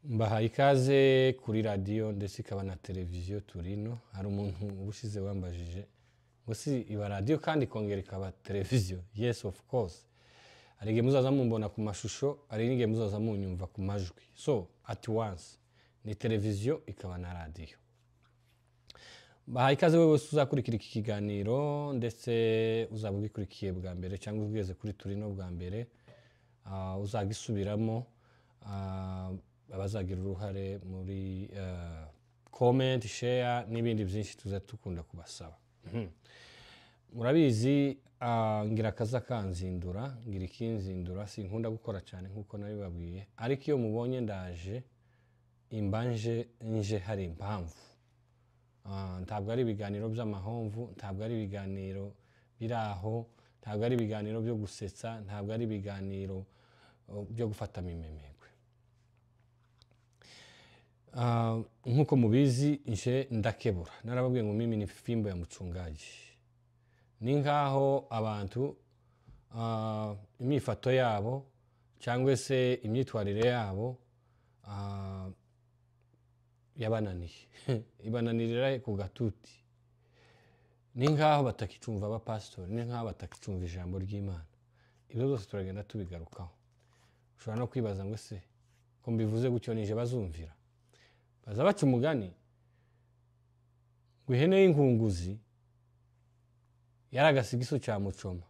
Mbahaye ikaze kuri radiyo ndetse ikaba na televiziyo Turino. Hari umuntu ubushize wambajije ngo si iba radiyo kandi ikongera ikaba televiziyo. Yes, of course. Hari igihe muzaza mumbona ku mashusho, hari n'igihe muzaza munyumva ku majwi. So at once ni televiziyo ikaba na radiyo. Bahaye ikaze wowe wese uzakurikira iki kiganiro, ndetse uzaba ugikurikiye bwa mbere cyangwa ugeze kuri Turino bwa mbere, uzagisubiramo, abazagira uruhare muri comment, share n'ibindi byinshi tuza dukunda kubasaba. Murabizi, ngira akaza kanzindura, ngira ikinzindura, sinkunda gukora cyane nkuko nabibabwiye, ariko iyo mubonye ndaje imbanje nje hari impamvu. Ntabwo ari ibiganiro by'amahomvu, ntabwo ari ibiganiro biraho, ntabwo ari ibiganiro byo gusetsa, ntabwo ari ibiganiro byo gufata mimemegwe. Nkuko mubizi nje ndakebura, narababwiye ngo mimi ni fimbo ya mchungaji. Ni nkaho abantu imifato yabo cyangwa se imyitwarire yabo yabananiye ibananirira ku gatuti. Ni nkaho batakicumva abapasitori, ni nkaho batakicumva ijambo ry'Imana. Ibyo byose turagenda tubigarukaho. Ushobora no kwibaza ngo se ko mbivuze gutyo nije bazumvira? Baza baca umugani ngo ihene y'inkunguzi yaragasigiso cya mucoma.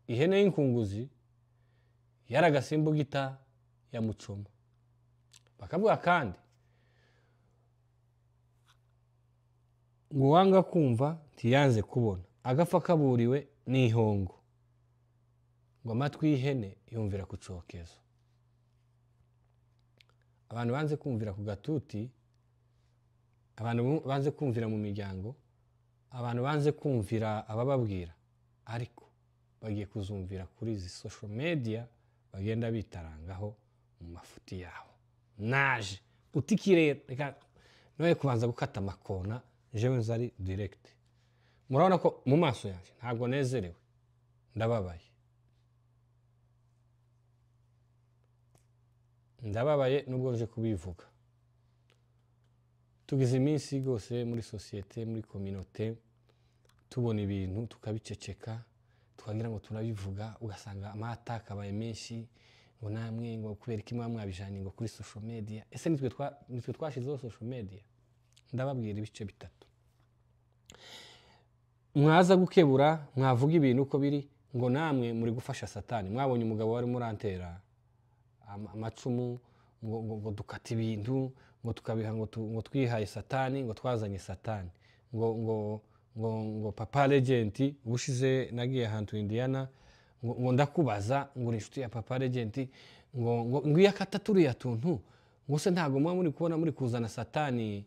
Ihene y'inkunguzi yaragasimbugita ya mucoma. Bakavuga kandi ngo uwanga kumva ntiyanze kubona, agapfa kaburiwe n'ihongo, ngo amatwi y'ihene yumvira ku cyokezo. Abantu banze kumvira ku gatuti, abantu banze kumvira mu miryango, abantu banze kumvira abababwira, ariko bagiye kuzumvira kuri izi social media bagenda bitarangaho mu mafuti yabo. Naje utikire, reka noye kubanza gukata amakona, jewe nzari direct. Murabona ko mu maso yanjye ntabwo nezerewe, ndababaye. Ndababaye nubwo nje kubivuga. Tugize iminsi rwose muri sosiyete, muri communauté, tubona ibintu tukabiceceka, tukagira ngo turabivuga, ugasanga amataka abaye menshi, ngo namwe ngo kubera iki mwabijanye ngo kuri social media. Ese nitwe twashizeho social media? Ndababwira ibice bitatu. Mwaza gukebura, mwavuga ibintu uko biri, ngo namwe muri gufasha Satani. Mwabonye umugabo wari murantera amacumu, ngo dukata ibintu, ngo tukabiha, ngo twihaye Satani, ngo twazanye Satani, ngo ngo ngo ngo Papa Legend. Ubushize nagiye ahantu Indiana, ngo ndakubaza ngo uri inshuti ya Papa Legend, ngo ngo ngwiye akata turiya tuntu, ngo se ntago mwa muri kubona muri kuzana Satani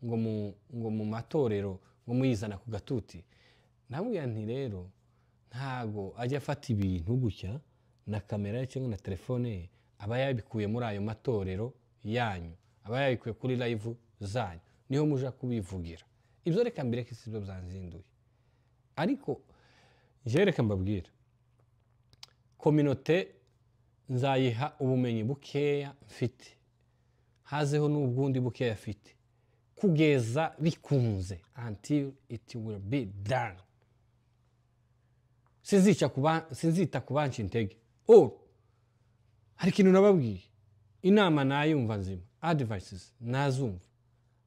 ngo mu matorero, ngo muyizana ku gatuti. Namubwira nti rero ntago ajya afata ibintu gutya na kamera ye cyangwa na telefone ye, aba yabikuye muri ayo matorero yanyu, aba yabikuye kuri live zanyu, niho muja kubivugira. Ibyo reka mbireke, si byo byanzinduye. Ariko je reka mbabwira, communauté nzayiha ubumenyi bukeya mfite, hazeho n'ubwundi bukeya mfite, kugeza bikunze, until it will be done. Sinzita kubanca intege. Oh, hari ikintu nababwiye, inama nayumva nzima, advices nazumva,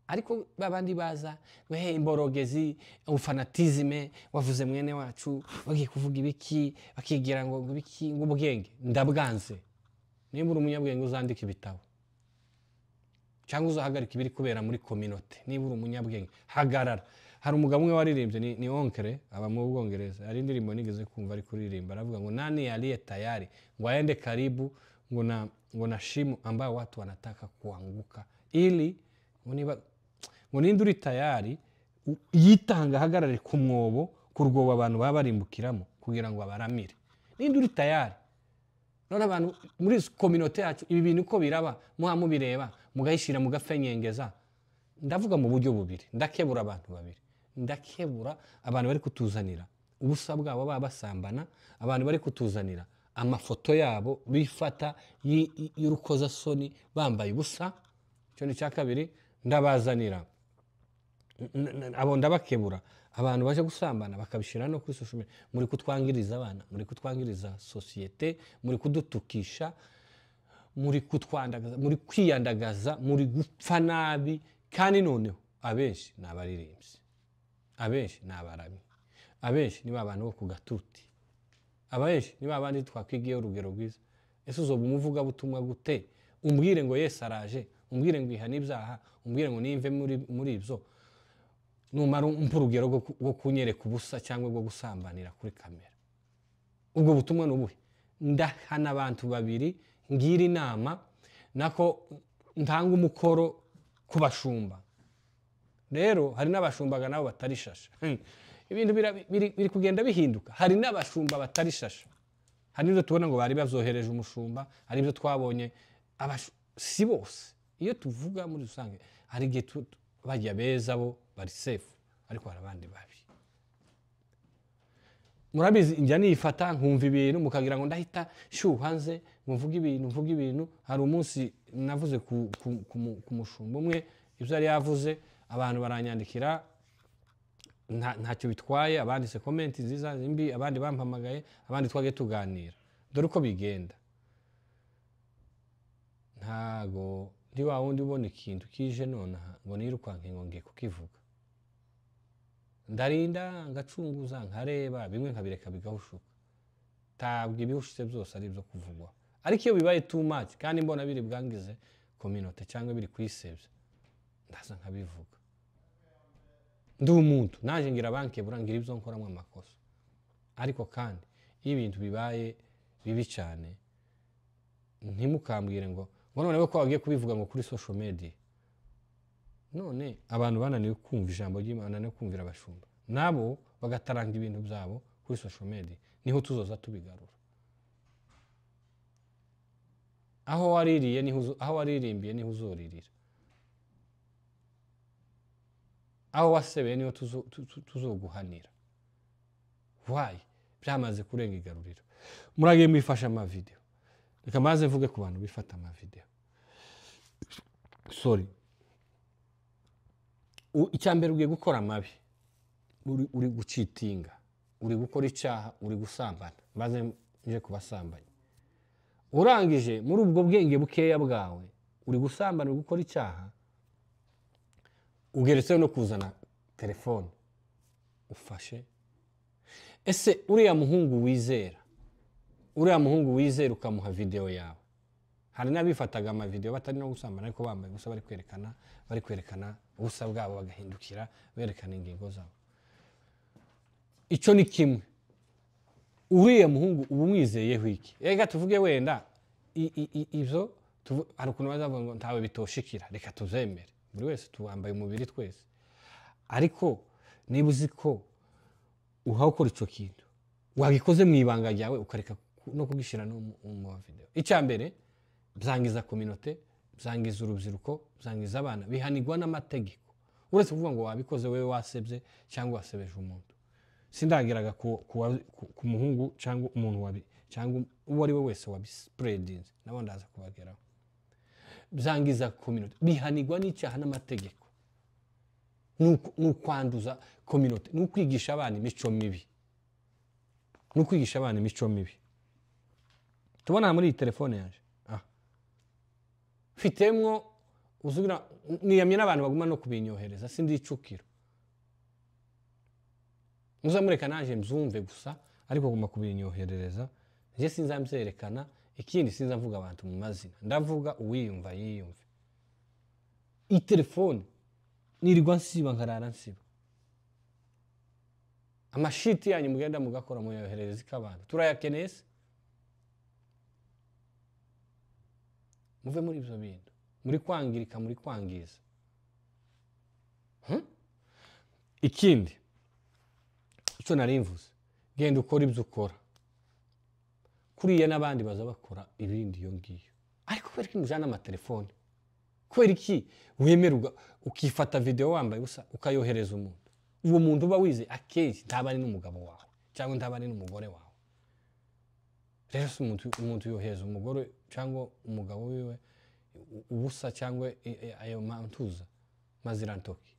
ariko babandi baza ngo he imborogezi, ufanatizme, wavuze mwene wacu bagiye kuvuga ibiki, bakigira ngo ibiki, ngo ubwenge. Ndabwanze. Nimba uri umunyabwenge uzandika ibitabo, cyangwa uzahagarika ibiri kubera muri communauté. Niba uri umunyabwenge hagarara. Hari umugabo umwe waririmbye, ni onkere aba mu Bwongereza, hari indirimbo nigeze kumva ari kuririmba, aravuga ngo nani aliye tayari ngo aende karibu ngo na shimo ambayo watu wanataka kuanguka, ili ngo ninde uri tayari yitanga ahagarare ku mwobo, ku rwobo abantu baba barimbukiramo kugira ngo abaramire. Ninde uri tayari? None abantu muri communauté yacu ibi bintu uko biraba muha mubireba mugahishira mugafenyengeza. Ndavuga mu buryo bubiri, ndakebura abantu babiri, ndakebura abantu bari kutuzanira ubusa bwabo baba basambana, abantu bari kutuzanira amafoto yabo bifata y'urukozasoni bambaye ubusa. Icyo ni icya kabiri. Ndabazanira abo, ndabakebura abantu baje gusambana bakabishyira no kuri social media. Muri kutwangiriza abana, muri kutwangiriza sosiyete, muri kudutukisha, muri kutwandagaza, muri kwiyandagaza, muri gupfa nabi. Kandi noneho abenshi ni abaririmbyi, abenshi ni abaramyi, abenshi ni ba bantu bo ku gatuti, abenshi ni ba bandi twakwigiyeho urugero rwiza. Ese uzoba umuvugabutumwa gute? Umbwire ngo Yesu araje, umbwire ngo ihane ibyaha, umbwire ngo nimve muri ibyo, numara umpa urugero rwo kunyereka ubusa cyangwa rwo gusambanira kuri kamera. Ubwo butumwa ni ubuhe? Ndahana abantu babiri, ngira inama, nako ntanga umukoro ku bashumba. Rero hari n'abashumbaga nabo batari shasha. Ibintu biri kugenda bihinduka. Hari n'abashumba batari shasha. Hari n'ibyo tubona ngo bari bavyohereje umushumba, hari ibyo twabonye, si bose. Iyo tuvuga muri rusange hari igihe bajya beza bo bari safe, ariko hari abandi babi. Murabizi njya nifata nkumva ibintu mukagira ngo ndahita shyuha nze mvuge ibintu, mvuge ibintu. Hari umunsi navuze ku mushumba umwe ibyo yari yavuze, abantu baranyandikira ntacyo bitwaye, abanditse comment nziza mbi, abandi bampamagaye, abandi twagiye tuganira. Dore uko bigenda. Ntago ndi wa wundi ubona ikintu kije nonaha ngo nirukanke ngo ngiye kukivuga. Ndarinda ngacunguza nkareba, bimwe nkabireka bigahushuka. Tabwo ibihushitse byose ari ibyo kuvugwa. Ariko iyo bibaye too much kandi mbona biri bwangize community cyangwa biri kuyisebya, ndaza nkabivuga. Ndi umuntu naje ngira bankebura, ngira ibyo nkoramo amakosa. Ariko kandi iyo ibintu bibaye bibi cyane, ntimukambwire ngo none ko wagiye kubivuga ngo kuri social media. None abantu bananiwe kumva ijambo ry'Imana no kumvira abashumba, nabo bagataranga ibintu byabo kuri social media, niho tuzoza tubigarura. Aho waririye niho, aho waririmbiye niho uzoririra, aho wasebeye niho tuzoguhanira. Why? Byamaze kurenga igaruriro. Muragiye mwifasha ama video. Reka maze mvuge ku bantu bifata ama video. Sorry. Icyambere ugiye gukora amabi, uri gucitinga, uri gukora icyaha, uri gusambana. Maze nje kubasambanya. Urangije muri ubwo bwenge bukeya bwawe, uri gusambana, uri gukora icyaha, ugeretseho no kuzana telefone ufashe. Ese uriya muhungu wizera, uriya muhungu wizera ukamuha video yawe. Hari n'abifataga ama video batari no gusambana ariko bambaye gusa, bari kwerekana ubusa bwabo, bagahindukira berekana ingingo zabo. Icyo ni kimwe. Uriya muhungu ubu umwizeyeho iki? Ega tuvuge wenda ibyo hari ukuntu bazavuga ngo ntawe bitoshikira, reka tuzemere, buri wese tuwambaye umubiri twese. Ariko niba uzi ko uhawe ukora icyo kintu, wagikoze mu ibanga ryawe ukareka no kugishyira no mu video. Icya mbere byangiza community, byangiza urubyiruko, byangiza abana, bihanirwa n'amategeko. Uretse kuvuga ngo wabikoze wewe wasebye cyangwa wasebeje umuntu. Sindagiraga ku muhungu cyangwa umuntu wabi cyangwa uwo ari we wese wabispreadinze, nabo ndaza kubageraho. Byangiza community, bihanirwa n'icyaha n'amategeko. Nukwanduza community, nukwigisha abana imico mibi. Nukwigisha abana imico mibi. Tubona muri iyi telefone yaje. Fitemwo uzugira niyamye n'abantu baguma no kubinyohereza, sindicukiro. Muzamureka naje mzumve gusa, ariko guma kubinyoherereza, nje sinzamzerekana. Ikindi sinzavuga abantu mu mazina, ndavuga uwiyumva yiyumve. Iyi telefone nirirwa nsiba nkarara nsiba. Amashiti yanyu mugenda mugakora muyoherereza ikabantu, turayakeneye se? Muve muri ibyo bintu, muri kwangirika, muri kwangiza. Ikindi icyo nari mvuze, genda ukora ibyo ukora, kuriya n'abandi baza bakora ibindi iyo ngiyo. Ariko kubera iki mujana amatelefone? Kubera iki wemerwa ukifata video wambaye ubusa ukayohereza umuntu? Uwo muntu uba wize akenshi ntaba ari n'umugabo wawe cyangwa ntaba ari n'umugore wawe. Rero si umuntu yoheza umugore cyangwa umugabo wiwe ubusa cyangwa ayo mantuza mazirantoki.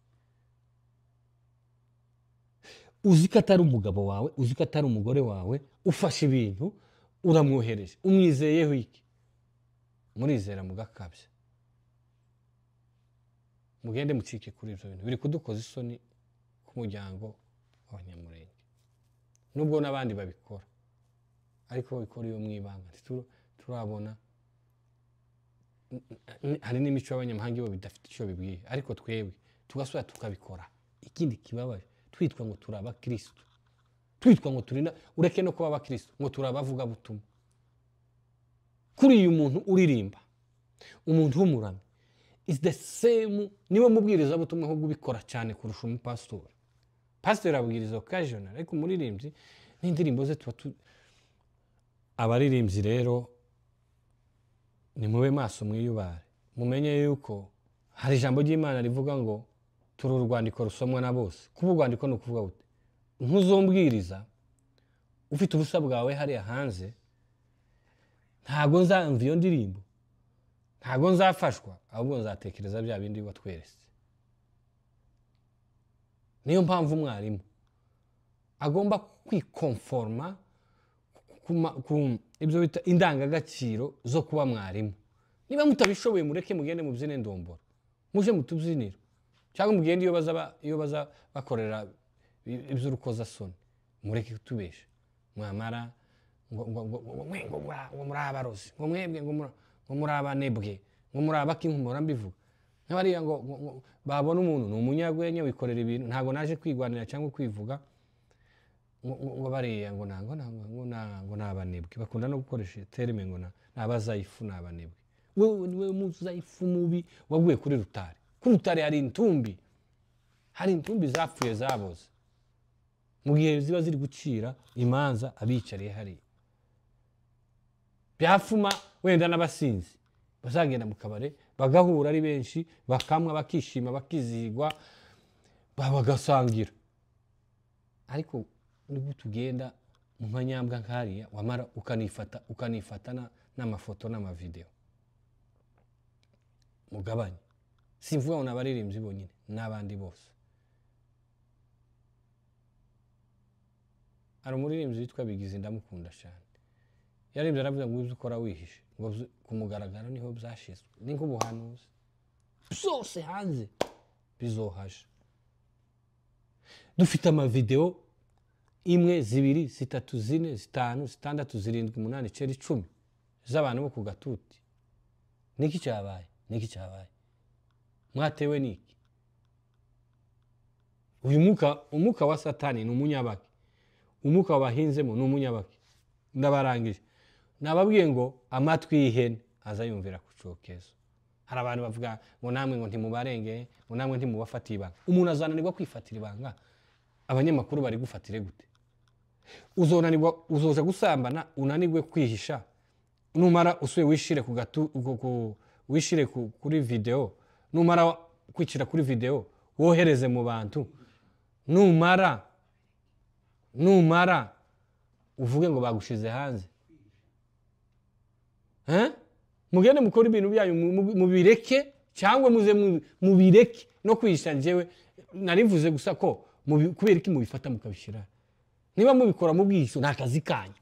Uzi ko atari umugabo wawe, uzi ko atari umugore wawe, ufashe ibintu uramwohereje, umwizeyeho iki? Murizera mugakabya. Mugende mucike kuri ibyo bintu biri kudukoza isoni ku muryango w'Abanyamurenge, nubwo n'abandi babikora, ariko babikora iyo mwibanga. Turabona hari n'imico y'abanyamahanga ibo bidafite icyo bibwiye, ariko twebwe tugasubira tukabikora. Ikindi kibabaje, twitwa ngo turi abakristo, twitwa ngo turi, ureke no kuba abakristo, ngo turi abavugabutumwa. Kuri uyu muntu uririmba, umuntu w'umuramyi is the same, niwe mubwirizabutumwa ahubwo ubikora cyane kurusha umupasitori. Pasiteri abwiriza occasional, ariko umuririmbyi n'indirimbo ze tuba abaririmbyi rero nimube maso, mwiyubare, mumenye yuko hari ijambo ry'Imana rivuga ngo turi urwandiko rusomwa na bose. Kuba urwandiko ni ukuvuga gute? Ntuzombwiriza ufite ubusa bwawe hariya hanze, ntago nzamva iyo ndirimbo, ntago nzafashwa, ahubwo nzatekereza bya bindi watweretse. Niyo mpamvu umwarimu agomba kwikonforma ku ibyo bita indangagaciro zo kuba mwarimu. Niba mutabishoboye mureke mugende mubyine ndomboro, muje mutubyiniro, cyangwa mugende iyo baza bakorera iby'urukozasoni, mureke kutubesha. Mwamara ngo ngo muri abarozi, ngo mwebwe ngo muri abanebwe, ngo muri abakinkumura mbivuga. Nk'abariya ngo babona umuntu ni umunyagwenya wikorera ibintu, ntago naje kwigwanira cyangwa kwivuga ngo bariya ngo nango ngo ngo nabanebwe, bakunda no gukoresha terme ngo nabazayifu nabanebwe. Wewe muzayifu mubi waguye kuri rutare. Kuri rutare hari intumbi, hari intumbi zapfuye zaboze, mu gihe ziba ziri gucira imanza abicariye hari byafuma wenda n'abasinzi bazagenda mu kabare bagahura ari benshi, bakamwa, bakishima, bakizigwa, bagasangira. Ariko nibwo tugenda mu manyambwa nkariya, wamara ukanifata n'amafoto n'amavideo. Mugabanye. Simvuga ngo n'abaririmbyi bonyine, n'abandi bose. Hari umuririmbyi witwa Bigizi, ndamukunda cyane. Yaririmbye aravuga ngo ibyo ukora wihishe, ngo ku mugaragaro niho byashizwe, ni nk'ubuhanuzi byose hanze bizohaje. Dufite amavideo 1, 2, 3, 4, 5, 6, 7, 8, 9, 10 z'abantu bo ku gatuti. Niki cyabaye? Niki cyabaye? Mwatewe niki? Uyu mwuka wa Satani ni umunyabaki, umwuka wabahinzemo ni umunyabaki. Ndabarangije, nababwiye ngo amatwi y'ihene azayumvira ku cyokezo. Hari abantu bavuga ngo namwe ngo ntimubarenge, ngo namwe ntimubafatiye ibanga. Umuntu azananirwa kwifatira ibanga, abanyamakuru bari gufatire gute? Uzonanirwa, uzoja gusambana unanirwe kwihisha, numara usuye wishire ku gatu, wishire kuri video, numara kwicira kuri video wohereze mu bantu, numara uvuge ngo bagushize hanze. Mugende mukora ibintu byanyu mubireke, cyangwa muze mubireke no kwihisha. Njyewe narivuze gusa ko kubera iki mubifata mukabishira. Niba mubikora mubwihisho nta kazi kanyu.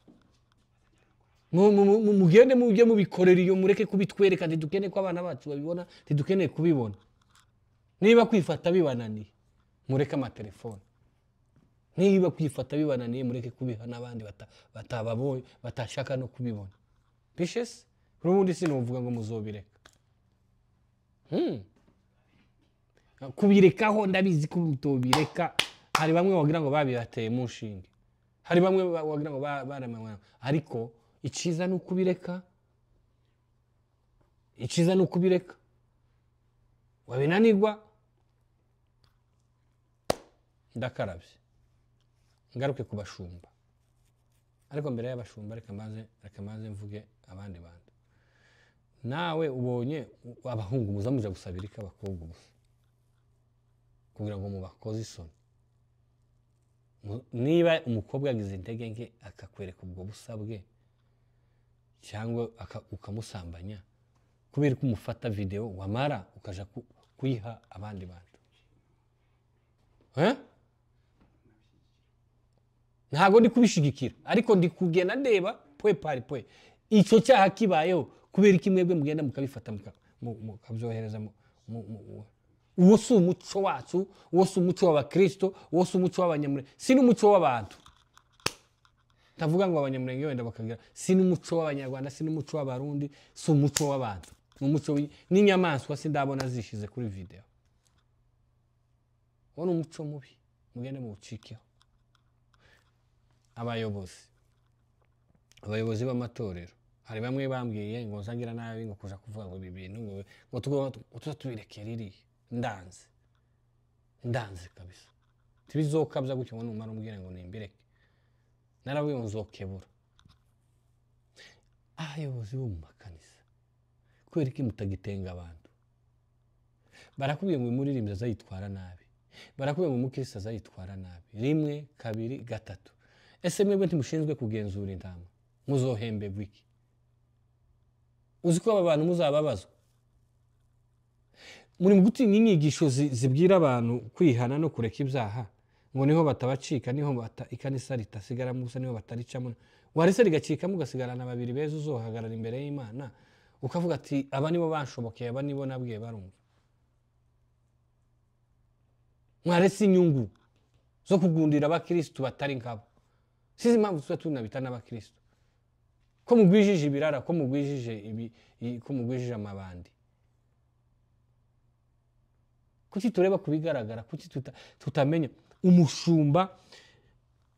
Mugende mujye mubikorera iyo, mureke kubitwereka, ntidukeneye ko abana bacu babibona, ntidukeneye kubibona. Niba kwifata bibananiye mureke amatelefone, niba kwifata bibananiye mureke kubiha n'abandi batababonye, batashaka no kubibona. Bishese ubundi sinuvuga ngo muzobireka. Kubirekaho ndabizi ko mutobireka. Hari bamwe wagira ngo babibateye mu nshinge, hari bamwe wagira ngo baramanywa, ariko iciza ni ukubireka, iciza ni ukubireka. Wabinanirwa ndakarabye. Ngaruke ku bashumba, ariko mbere y'abashumba reka mbanze mvuge abandi bantu. Nawe ubonye abahungu muza muja gusabirika abakobwa gusa kugira ngo mubakoze isoni. Niba umukobwa yagize intege nke akakwereka ubwo busa bwe, cyangwa ukamusambanya, kubera ko umufata video wamara ukaja kuyiha abandi bantu? Ntago ndi kubishigikira, ariko ndi kugenda ndeba pwe pari pwe icyo cyaha kibayeho, kubera iki mwebwe mugenda mukabifata mukabyohereza? Uwo si umuco wacu, uwo si umuco w'abakristo, uwo si umuco w'abanyamurenge, si n'umuco w'abantu. Ndavuga ngo abanyamurenge wenda bakagira, si n'umuco w'abanyarwanda, si n'umuco w'abarundi, si umuco w'abantu, ni umuco n'inyamaswa sindabona zishize kuri video. Uwo ni umuco mubi, mugende muwucikeho. Abayobozi b'amatorero, hari bamwe bambwiye ngo nzagira nabi ngo kuja kuvuga ngo ibi bintu ngo tuza tubirekere iriya. Ndanze kabisa. Tibizokabya gutyo ngo numara umbwire ngo nimbireke. Narabwiye ngo nzokebura. Abayobozi bo mu makanisa, kubera iki mutagitenga abantu? Barakubwiye ngo umuririmbyi azayitwara nabi, barakubwiye ngo umukristo azayitwara nabi, 1, 2, 3. Ese mwebwe ntimushinzwe kugenzura intama? Muzohemberwa iki? Uzi ko aba bantu muzababazwa? Muri mu gutinya inyigisho zibwira abantu kwihana no kureka ibyaha, ngo niho batabacika, niho ikanisa ritasigaramo ubusa, niho bataricamo. Warese rigacikamo ugasigarana babiri beza, uzohagarara imbere y'Imana ukavuga ati aba nibo banshobokeye, aba nibo nabwiye barumva. Mwarese inyungu zo kugundira abakristo batari nkabo. Sizi impamvu tuba tunabita n'abakristo, ko mugwijije ibirara, ko mugwijije ibi, ko mugwijije amabandi. Kuki tureba kubigaragara? Kuki tutamenya? Umushumba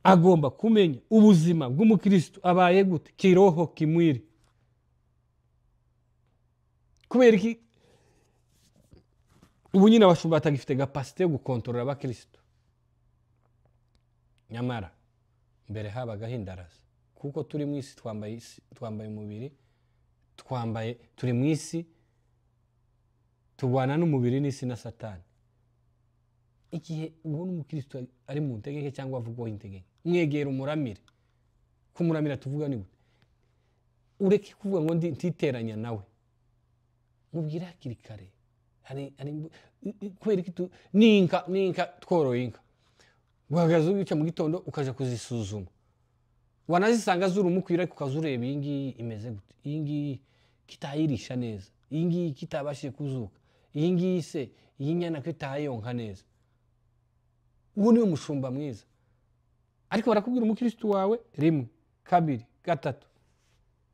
agomba kumenya ubuzima bw'umukristo abaye gute, kiroho kimwiri. Kubera iki ubu nyine abashumba batagifite capacité yo gukontorora abakristo? Nyamara mbere habagaho indaraza, kuko turi mu isi, twambaye isi, twambaye umubiri, twambaye, turi mu isi, turwana n'umubiri n'isi na Satani. Igihe ubona umukristo ari mu ntege nke cyangwa avugwaho intege nke, mwegera umuramire. Kumuramira tuvuga ni gute? Ureke kuvuga ngo ntiteranya nawe, mubwire hakiri kare. Kubera iki n'inka tworoye inka, uhagaze ubica mu gitondo ukaja kuzisuzuma, wanazisanga zurumukwira, ariko ukazureba iyi ngiyi imeze gute, iyi ngiyi kitayirisha neza, iyi ngiyi kitabashije kuzuka, iyi ngiyi se iyi nyana kitayonka neza. Uwo niwe mushumba mwiza. Ariko barakubwira umukristo wawe 1, 2, 3,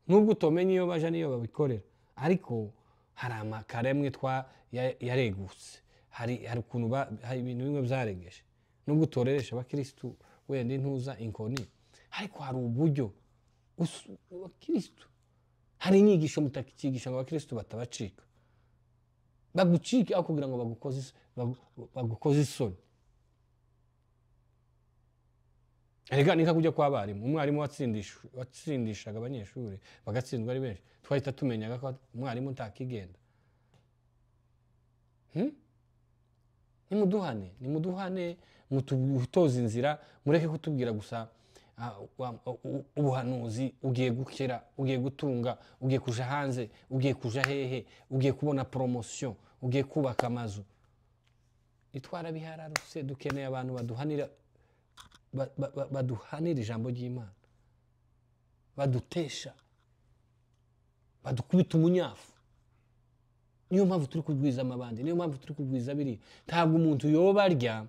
nubwo utomenye iyo baja niyo babikorera, ariko hari amakare amwe twa yaregutse, hari ukuntu hari ibintu bimwe byaregeje, nubwo utoreresha abakristo wenda intuza inkoni, ariko hari uburyo abakristo, hari inyigisho mutakigisha ngo abakristo batabacika, bagucike aho kugira ngo bagukoze isoni. Erega nika kujya kwa barimu, umwarimu watsindishaga abanyeshuri bagatsindwa ari benshi, twahita tumenyaga ko umwarimu ntakigenda. Nimuduhane, mututoze inzira, mureke kutubwira gusa ubuhanuzi, ugiye gukira, ugiye gutunga, ugiye kuja hanze, ugiye kuja hehe, ugiye kubona promotion, ugiye kubaka amazu. Itwara bihararutse, dukeneye abantu baduhanira, baduhanira ijambo ry'Imana, badutesha, badukubita umunyafu. Niyo mpamvu turi kugwiza amabandi, niyo mpamvu turi kugwiza biri. Ntabwo umuntu yoba arya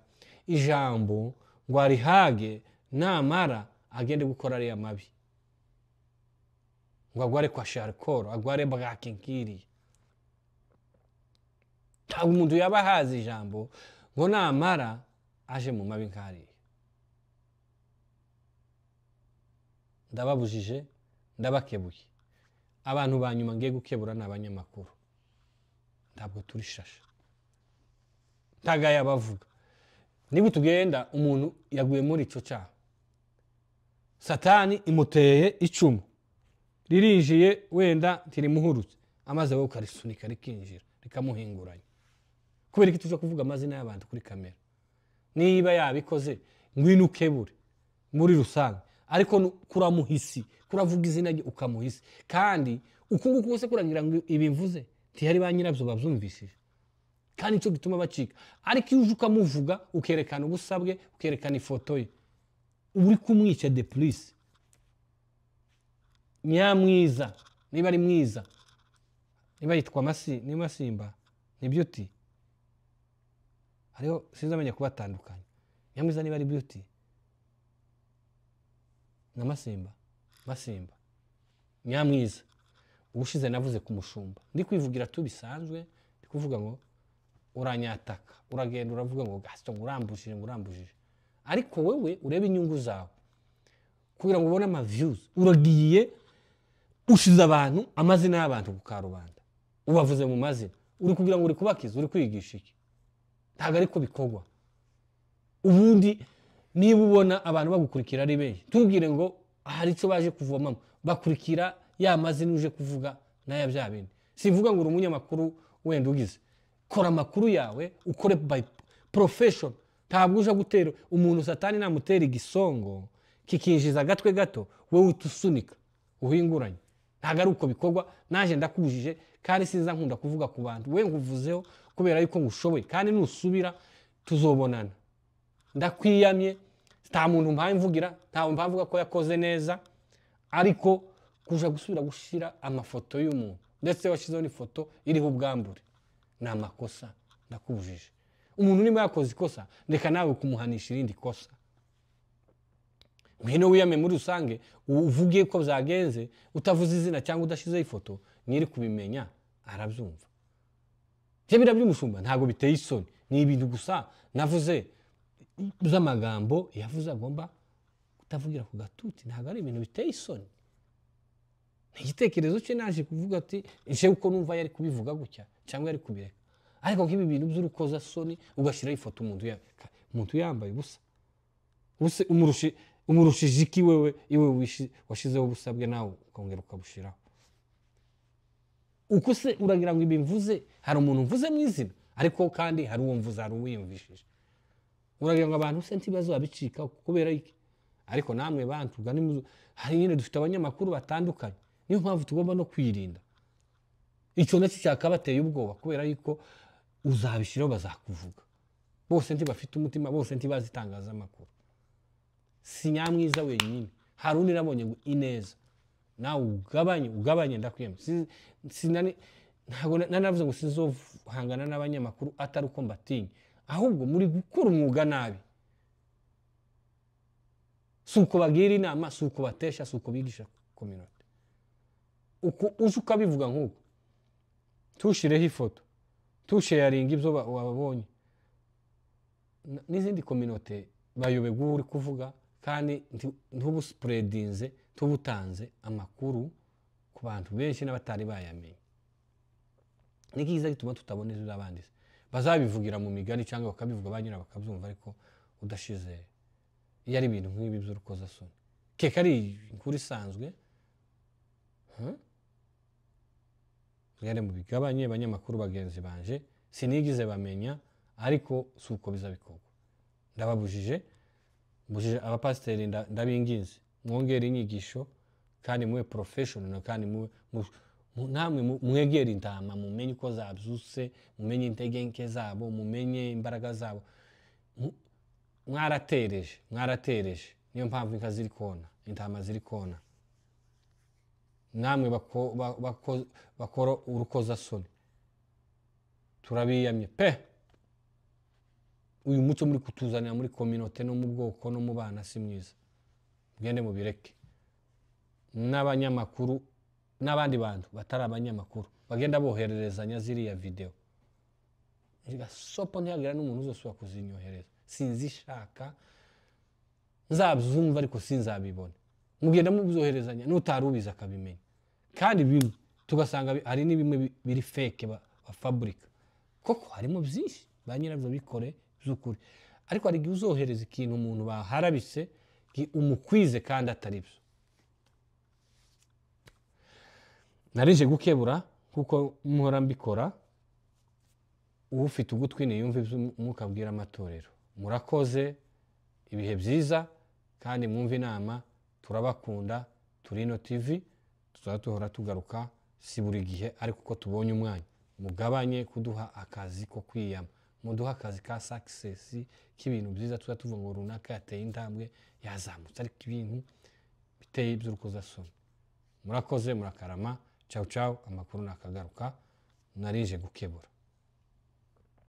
ijambo ngo arihage namara agende gukora ariya mabi, ngo agware kwa sharikoro, agware bwakinkiri. Ntabwo umuntu yaba ahazi ijambo ngo namara aje mu mabi nkariya. Ndababujije, ndabakebuye. Abantu ba nyuma ngiye gukebura ni abanyamakuru. Ntabwo turi shasha, ntagaya bavuga. Niba tugenda umuntu yaguye muri icyo cyaha, Satani imuteye icumu ririnjiye, wenda ntirimuhurutse, amaze wowe ukarisunika rikinjira rikamuhinguranya. Kubera iki tuja kuvuga amazina y'abantu kuri kamera? Niba yabikoze ngwino ukebure muri rusange, Ariko kuramuhisi, kuravuga izina rye ukamuhisi. Kandi uku nguku kose kuragira ngo ibi mvuze ntihari ba nyirabyo babyumvishije. Kandi icyo gituma bacika. Ariko iyo uje ukamuvuga ukerekana ubusabwe, ukerekana ifoto ye, uba uri kumwica de plus. Nyamwiza, niba ari mwiza, niba yitwa Masi, ni Masimba, ni Beauty. Hariho sinzamenya kubatandukanya. Nyamwiza niba ari Beauty na Masimba, Masimba. Nyamwiza. Ubushize navuze ku mushumba. Ndi kwivugira tu bisanzwe, ndi kuvuga ngo uranyataka, uragenda uravuga ngo Gaston urambujije, urambujije. Ariko wewe urebe inyungu zawe. Kugira ngo ubone ama views, uragiye ushize abantu amazina y'abantu ku karubanda. Ubavuze mu mazina. Uri kugira ngo uri kubakiza, uri kwigisha iki? Ntago ariko bikogwa. Ubundi niba ubona abantu bagukurikira ari benshi, tubwire ngo hari icyo baje kuvomamo, bakurikira ya mazina uje kuvuga naya bya bindi. Sivuga ngo uri umunyamakuru wenda ugize. Kora amakuru yawe ukore by profession. Ntabwo uje gutera umuntu satani namutera igisongo kikinjiza agatwe gato, wowe utusunika uhinguranye. Ntago ari uko bikorwa. Naje ndakubujije kandi sinza nkunda kuvuga ku bantu. We nkuvuzeho kubera yuko ngushoboye, kandi nusubira tuzobonana. Ndakwiyamye, nta muntu mpaye mvugira, nta mpavuga ko yakoze neza, ariko kuja gusubira gushira amafoto y'umuntu ndetse washizeho n'ifoto iriho ubwambure, ni amakosa. Ndakubujije. Umuntu niba yakoze ikosa, ndeka nawe kumuhanisha irindi kosa. Ngwino wiyame muri rusange, uvuge ko byagenze, utavuze izina cyangwa udashizeho ifoto, nyiri kubimenya arabyumva. Je bira by'umushumba ntago biteye isoni, ni ibintu gusa navuze z'amagambo yavuze agomba kutavugira ku gatuti, ntago ari ibintu biteye isoni. Ni igitekerezo cye naje kuvuga ati je uko numva yari kubivuga gutya cyangwa yari kubireka. Ariko nk'ibi bintu by'urukoza soni ugashira ifoto umuntu yambaye ubusa. Ubuse umurushije iki wewe iwe washizeho ubusabwe nawe ukongera ukabushiraho. Uko se uragira ngo ibi mvuze hari umuntu mvuze mu izina, ariko kandi hari uwo mvuze hari uwiyumvishije. Uragira ngo abantu se ntibazo abicika kubera iki? Ariko namwe bantu gani hari nyine dufite abanyamakuru batandukanye. Niyo mpamvu tugomba no kwirinda. Icyo nacyo cyakabateye ubwoba kubera yuko uzabishiraho bazakuvuga. Bose ntibafite umutima, bose ntibazi itangazamakuru. Si Nyamwiza wenyine, hari undi nabonye ngo Ineza. Nawe ugabanye ndakwiyemeza. Sinani ntago nanavuze ngo sizohangana n'abanyamakuru atari uko mbatinya, ahubwo muri gukora umwuga nabi. Suko bagira inama, suko batesha, suko bigisha community. Uko uje ukabivuga nkuko, tushireho ifoto, tusharinga ibyo wabonye n'izindi community bayobegwa uri kuvuga, kandi ntubu spreadinze, tubutanze amakuru ku bantu benshi n'abatari bayamenye. Nikiza gituma tutabona izo abandi bazabivugira mu migani cyangwa bakabivuga banyura bakabyumva, ariko udashize iyo ari ibintu nk'ibi by'urukoza soni. Keka ari inkuru isanzwe. Mwere mu bigabanye abanyamakuru bagenzi banje sinigize bamenya, ariko suko bizabikorwa. Ndababujije, mbujije abapasiteri ndabinginze mwongere inyigisho kandi muwe professional, kandi muwe namwe mwegere intama, mumenye uko zabyuse, mumenye intege nke zabo, mumenye imbaraga zabo. Mwaratereje, mwaratereje. Niyo mpamvu inka ziri kona, intama ziri kona. Namwe bakora urukoza soni. Turabiyamye pe. Uyu muco muri kutuzanira muri community no mu bwoko no mu bana si mwiza. Mugende mubireke. N'abanyamakuru n'abandi bantu batari abanyamakuru bagenda bohererezanya ziriya video. Gasopo ntiyagira n'umuntu uzosubira kuzinyohereza. Sinzishaka, nzabyumva ariko sinzabibona. Mugenda mubyoherezanya n'utarubiza akabimenya. Kandi bimwe tugasanga hari n'ibimwe biri fake bafabrika. Koko harimo byinshi ba nyirabyo bikore by'ukuri. Ariko hari igihe uzohereza ikintu umuntu baharabise umukwize kandi atari byo. Narije gukebura kuko muhora mbikora. Ufite ugutwi niyumve ibyo Umwuka abwira amatorero. Murakoze, ibihe byiza, kandi mwumve inama. Turabakunda. Turino TV tuzaba duhora tugaruka, si buri gihe ariko uko tubonye umwanya. Mugabanye kuduha akazi ko kwiyama, muduha akazi ka success, k'ibintu byiza, tuza tuvuga ngo runaka yateye intambwe, yazamutse, ariko ibintu biteye iby'urukozasoni. Murakoze, murakarama. Ciao ciao. Amakuru nakagaruka, narije gukebura.